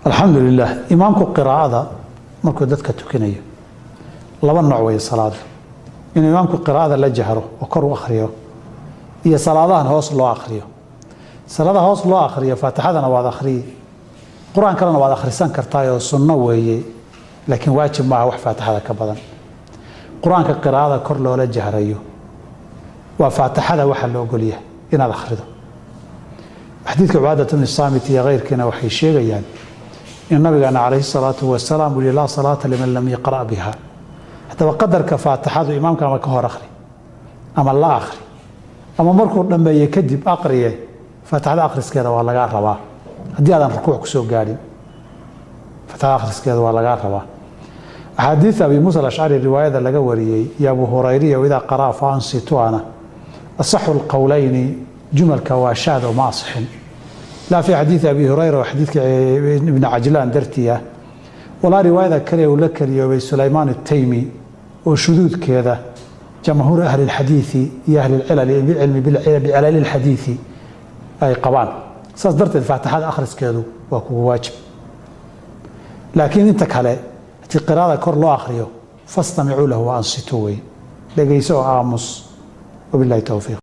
Alxamdu lilah. Imaamku qiraa'ada markuu dadka tukinayo, laba nooc weeye salaadu: inuu imaamku qiraa'ada la jahro oo kor u akhriyo, iyo salaadahan hoos loo akhriyo. Salaadaha hoos loo akhriyo, faatixadana waad akhriyi, qur-aan kalena waad akhrisan kartaayoo sunno weeye, laakiin waajib maaha wax faatixada ka badan. Qur-aanka qiraa'ada kor loola jahrayo waa faatixada waxa la ogolyahay inaad akhrido. Xadiidka Cubaadat bni Saamit iyo keyrkiina waxay sheegayaan in nabigeena calayhi salaatu wasalaam uu yihi: "Laa salaata liman lam yaqra' biha." Haddaba qadarka faatixadu, imaamka ama ka hor akhri ama la akhri ama markuu dhammeeye kadib aqriye, faatixada akhriskeeda waa lagaa rabaa. Haddii aadan rukuuc kusoo gaadhin, faatixada akhriskeeda waa lagaa rabaa. Axaadiida Abi Muusa Alashcari riwaayada laga wariyey iyo Abu Hurayriya, "idaa qara'a fa ansituana", asaxu lqowleyni jumalka waa shaad oo ma asixin, laa fi xadiidi Abi Hurayra oo xadiidka Ibni Cajlaan dartii ah, walaa riwaayada kale uu la keliyoobay Sulaymaan Ataymi oo shuduudkeeda jamhuur ahli lxadiidi iyo ahli lcilali bicilmi bicilali lxadiidi ay qabaan. Saas darteed faatixada akhriskeedu waa kugu waajib, laakiin inta kale haddii qiraada kor loo akhriyo, fastamicuu lahu wa ansituu wey, dhegayso oo aamus. Wabillahi towfiiq.